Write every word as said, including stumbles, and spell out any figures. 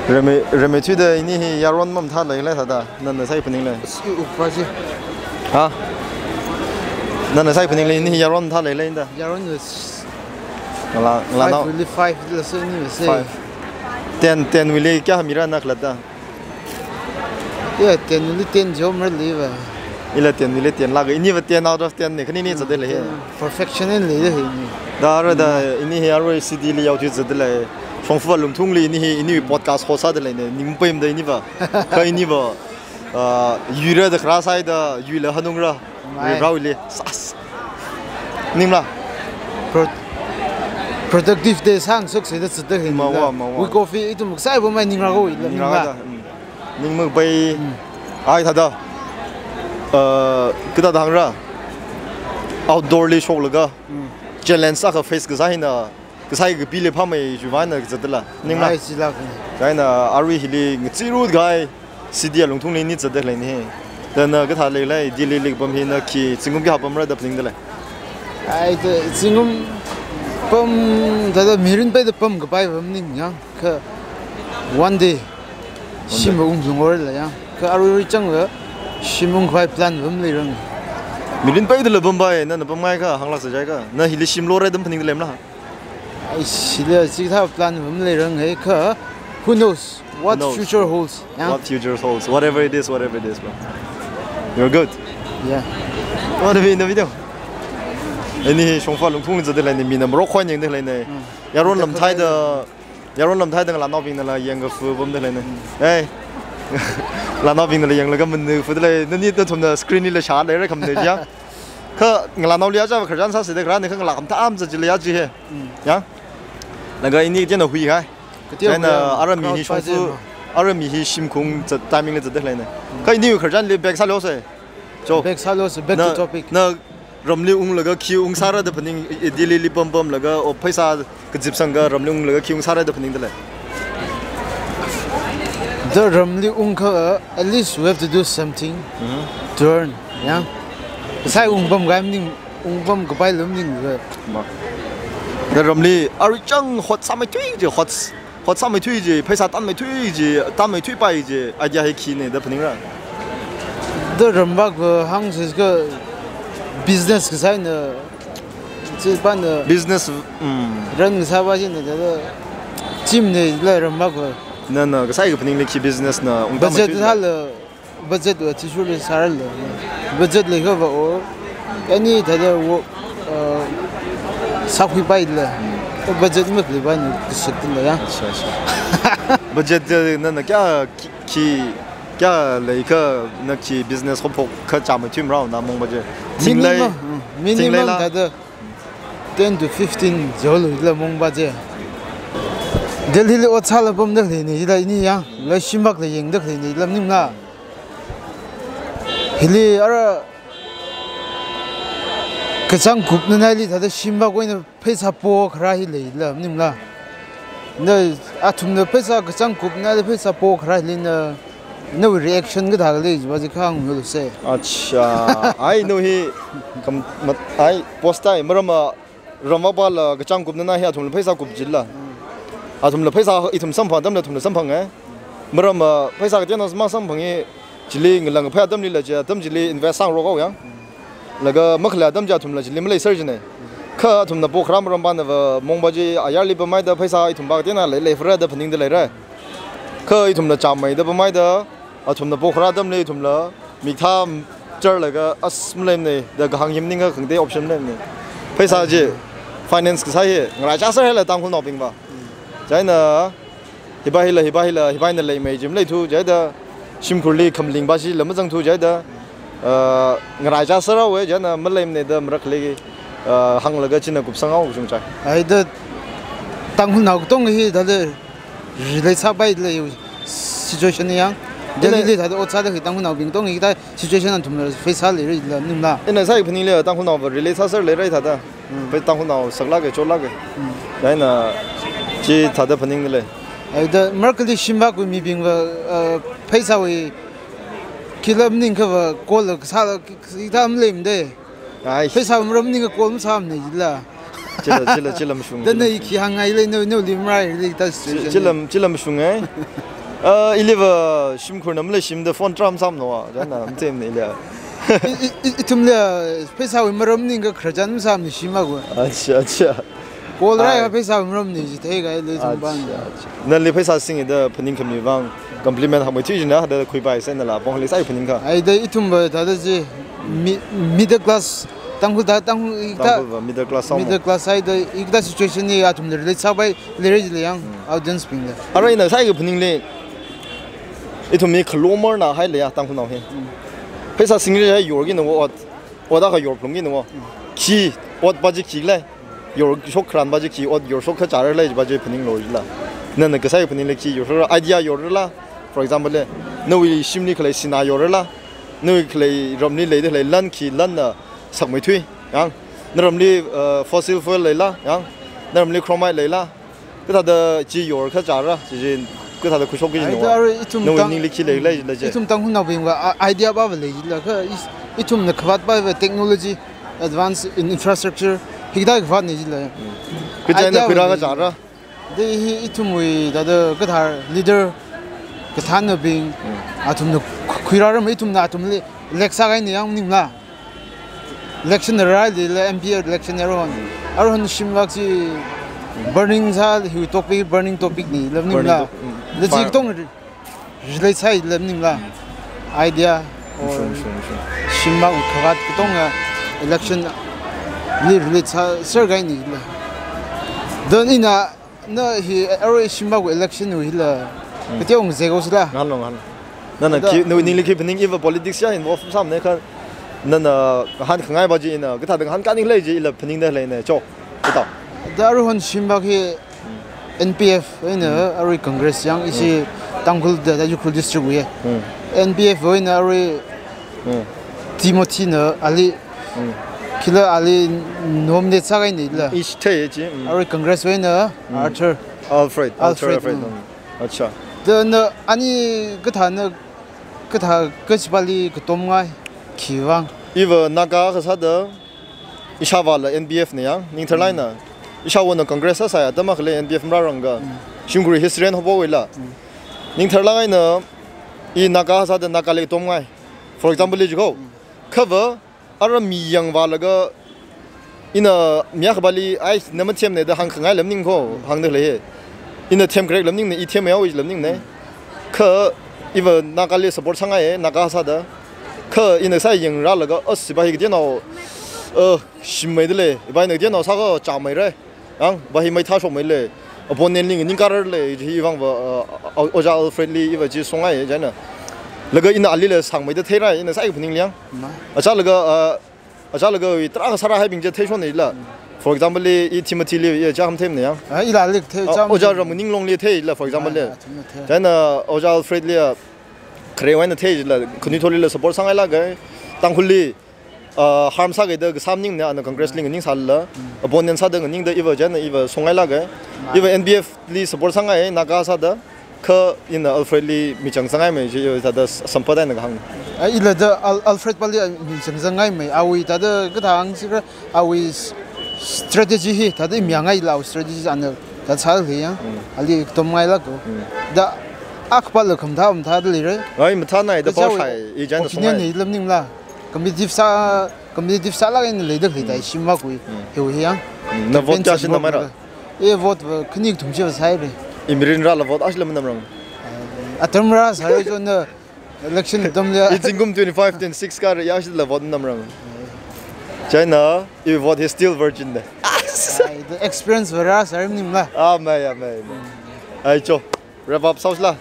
Reme, remethuida ini hi yaron mamathā leilei thāda, nana sai phaningla. Upa ji. Ha? Nana sai phaningla ini hi yaron mathā leilei da. Yaron is Ngala, ngala five nao. Really five, la so ini se. Five. Ten, ten wili kayā mira na khalatta? Yeah, ten wili ten jo mara leiva. Ila ten wili ten laga, iniva ten out of ten ne, khani ni zat lei he. Perfection in lei he ni. Da ra da, ini hi arui city li yaothui zat lei. Shongfa lungthungli ini hi, ini podcast host sāda lei ne, ning paimda iniva. Kha iniva, ah, yuira da kharā sāida, yuila hanungra. Mai. Rau li. Sas. Ningla. Pro-, productive day sang suk se da zat he ni. Mawa, mawa. Week off ithum sai bo mai ningra ko ila. Ningra ningla. Da. Mm. Ningmuk bai. Mm. Ai thāda. Uh, kathāda hāngra. Outdoor li shoklaga. Mm. Challenge sākha face kasā hina. Kasai kapili phamei juvaina kazatla. Ningla. Ai, silak. China arui hili ngachiru gai. City alungthungli ni zat lei ni. Dana kathā leilei, Delhi li pam hina khi, zingkum kayā pamra da phaningda lei. Ai, da, zingkum pam, da, da, mirin pai da pam kapai pam ning yang. Kha one day. One day. Shim ung lung or la yang. Kha arui rui chang la, shim ungpai plan pam leirang. Mirin pai da la pam pai, nana pamngai kha, hānglak sa jai kha. Na hili shim lora da phaningda lei mla. Ai, hili chithā plan pam leirang hai kha. Who knows what future holds, yeah? Who knows? What future holds, whatever it is, whatever it is, bro. You're good. Yeah. What do you mean, the video? Ini shongfa lungthungli zat lei ni, mina marok khoi yangda lei ni. Mm. Yaron lamthaida, yaron lamthaida ngalānaobingna la yangkafu pamda lei ni. Mm. Hey. Ngalānaobingna la yanglaga manui fuda lei. Nani nathumna screen li la shā leira kham ni ya. Kha ngalānaoli ya ja kharjan sāsi da kharā ni kha ngalā kham tham za ji la ya ji he. Mm. Ya. Laga ini jena hui hai. Katia china hui ara mi hi crowd shongfu, pa jema. Ara mi hi shimkhung zat timing li zat lei ni. Mm. Kha ini kharjan li back sālo se. Jo. Back sālo se, back to topic. Na, na ramli unglaga khi ungsāra da phaning, eh, Delhi li pam pamlaga, o pheisā kazip sangga ramli unglaga khi ungsāra da phaningda lei. Da ramli ung kha, at least we have to do something to earn, ya. Sai ung pam gai maning, ung pam kapai lum ning le. Ma. Da ramli, arui chang hot sāmeithui ji, hot, hot sāmeithui ji, pheisā tanmeithui ji, tanmeithui pai ji, idea hi khi ni da phaningra. Da ramvak, uh, hāngsi kha business kasā na, chi pa na. Business, mm. Run kasā pa chi na, da, da, chim ni la ramvak. Na, na, kasai kaphaning li khi business na, ung budget tanmeithui. Thala, budget wa thishu le sāra le. Budget leikha va o. Any thāda wo, uh, sākhui pai le. Budget mak lei pai ni kasat le ya. Sure, sure. Budget de na, na kayā khi, khi, kayā leikha na khi business ho phok kha chāmeithui marao na mong budget. Minimum, mm, minimum thāda ten to fifteen jolo la mong budget. Delhi li ot sāla pamda lei ni, la ini ya, la shimvak la yangda lei ni, la ningla. Hili ara kachāng kupna naili thāda shimvak wui na pheisā po kharā hi leila, ningla. Na athumna pheisā kachāng kupna naili pheisā po kharā hi leina, nawui reaction kathā lei jiva ji khanglu se. Acha, ai no hi kam mat, ai post ai maram a ramvak pa la kachāng kupna na hi athumla pheisā kup jila. Athumla pheisā ithum samphang atamla athumla samphang e. Maram a pheisā kateonao ma samphang e. Chili ngalang phai atamli la ja, atam chili invest sāngarok haowa yang. Laga makhalei atam ja athumla chili malei ser jine. Kha athumna po kharā maram pa na va mong pa ji ayarli pamhaida pheisā ithum pa kateonao lei lei fara da phaningda leira. Kha ithumna chāmeida pamhaida athumna po kharā atamli ithumla mik thā char laga as maleimane da kahāng himning khangatei option maleimane. Pheisā ji finance kasā hi ngarai cha ser haila Tangkhulnaobing va. China Hiva hila, hiva hila, hiva hina leimei ji maleithu, chida shimkhurli khamling pa shila mazangthu, chida, ah, ngarai cha sāra we, china maleimane da marak lei, ah, hānglaga china kupsang haowa kachungchai. Ai da Tangkhulnao katonga hi da le relate sāpai le situation yang. Ina Delhi li da ot sāda hi Tangkhulnaobing katonga hi da situation athumla face sālei rila ningla. Ina sai phaning le Tangkhulnao va relate sāser leirai thāda. Mm. Pai Tangkhulnao saklāka, chonlāka. Mm. China chi thāda phaning le. Ai da markali shimvak wui mibing va, uh, pheisāwui khi la maningakha va call la sāla khi, khi thā maleimade. Ai. Pheisā maram maningakha call masāmane jila. Chila, chila, chila mashung. Dana i khi hāngngai lei, no, no, lim rai, lei, that's Chi-, chila, chila mashung, eh. Uh, iliva shimkhur namle shimda phone tram sam no, ah, dana, mtem ne le. I, i, i, ithumle, pheisāwui maram ning ka khrajan sam ni shima ko. Acha, acha. Kol rai Ai. Ka pheisāwui maram ni, ji thei ka le thum ban. Acha, acha. Nali pheisā singda phaning khami vang, compliment hakmei thui jina, da khuipai sen nala, pong le sai phaning ka. Ai, da ithumva, da, da ji, mi-, middle class, Tangkhul da, Tangkhul, i ta, Tangkhulva middle class song. Middle class ai da, i ta situation ni athumla relate sāpai, le re ji le yang, audience bingla. Ara ina sai ka phaning le, ithum mi khalomar na hai le ya, Tangkhulnao hi. Pheisā singli hai yor ki na wo ot, ot akha yor phlung ki na wo. Khi, ot ba ji khi le, yor shok khran ba ji khi, ot yor shok kha char le ba ji phaning lo ji la. Nana kasai phaning le khi yor shok idea yor la. For example le, nawui shimli khalei sina yor la. Nawui khalei ramli leida khalei lan khi lan na sakmei thui. Yang, naramli, uh, fossil fuel lei la, yang, naramli chromite lei la. Kathāda chi yor kha chara, chi, chi, kathāda khuishok ki Ai, no. Da arui ithum Nawui Tang-, ningli khi lei lei la je. Ithum Tangkhulnao bing wa, a-, idea ba ba lei la, ka is-, ithumna khavāt ba ba technology, advance in infrastructure, hikdai khavāt ni ji la. Ka chai na Idea khuira ba kha lei. Chara. Da hi ithumwui, da, da, kathar leader, kathānabing, athumna khu-, khuira ram ithumna athumli, leksa kai ni yang ning la. Election rai li le M P election aruihon. Aruihon shim lak chi burning sā hi topic, burning topic ni lam ning Burning la. Top-, mm. Le chi Fire. Tong ri-, relate sai lam ning la. Idea or Shung, shung, shung. Shim lak u khavat tong a election li relate sā sir gai ni la. Then ina Na hi arui shim lak election wui la. Hmm. Kati ong zego sila. Ngan lo, ngan lo. Nana Ada, ki, nu hmm. Ningli khi phaning iva politics ya involve sam ne kha. Nana han khangai ba ji ina, kathāda han ka ning lei ji ila phaning da lei ne. Cho. Kita. Da aruihon shim lak hi N P F ina arui Congress yang isi Tangkhul da, da Ukhrul district wui. Hmm. N P F ina arui Hmm. Timothy na ali Hmm. Khila ali nom ne tsa kai ni la. Ish the ye ji. Hmm. Arui Congress wui na Hmm. Arthur. Alfred. Alfred, Alfred, Alfred. Hmm. Hmm. Acha. Da na ani kathā na kathā kachipali katom ngai khi vang. Iva Naga kasā da ishāva la N P F ne yang, ningtharlai na. Hmm. Ishāva na Congress sā saya, tama khale N P F mra rang ga. Hmm. Shimkhur history an hobo wui la. Hmm. Ningtharlai na i Naga sā da Naga le tom ngai. For example, le ji ko. Hmm. Khava Ara mi yangva laga ina mi akhabali ai na mathem ne da hāng khangai lam ning ko, hāng da lei he. Ina them correct lam ning ne, i them yao lam ning ne. Kha iva Naga le support sāngai e, Naga sā da. Kha ina sā yangra laga, as, iba hi kadienao, eh, shim mai da lei, iba ina kadienao sā ka cha mai rai. Ang, ba hi mai thashok mai le. Opponent li ningkarar le, hi vang va, uh, Oja Alfred li iva chi songai, jana. Laga ina ali le sangmei da theirai, ina sai phaning liang. Ma. Acha laga, uh, acha laga wi tra sara hai bing je theishon ne la. For example, i Timothy li, i cha ham them ne yang. Ah, ila li thei Uh, cha Oja Ramnganinglong li thei la, for example, Ah, le. Athum na thei. Jana Oja Alfred li, uh, khare wai na thei la, Khanuithot li la support sangai la ga, Tangkhul li, uh, harm sākida kasam ning ne, ana Congress li nganing sāla, opponent sāda nganing da iva jana iva songai la ga. Iva N P F li support sāngai, Naga sāda, kha ina Alfred li michang sāngai mai ji, iva sāda sampat ai na kahāng. Ai, ila da Al-, Alfred pali michang sāngai mai, awui tada kathāng sikra, awui s-, strategy hi, tada imyangai la awui strategy ana, da sāli ya. Ali tom ngai la ko. Da, akpa la kham tha, um tha da li re. Ai, matha nai da Kaja pao wui shai, i jana opinion songai. Ni lam ning la. Competitive sā, competitive sālak eina leida khalei tai shim lak wui, hiwui hi yang. Na vote Campaign kya sāda shin namai ra? E vote va khani kathum chi va sāi re. I mirin ra la vote ashi la manam rang. Atam ra sāi re jo na election tam le. I zingkum twenty-five, twenty-six ka re ashi la vote nam rang. China, i vote is still virgin de. Ai, the experience va ra sāi nim la. Ah, mai, ah, mai, mai. Ai cho. Wrap up saus la.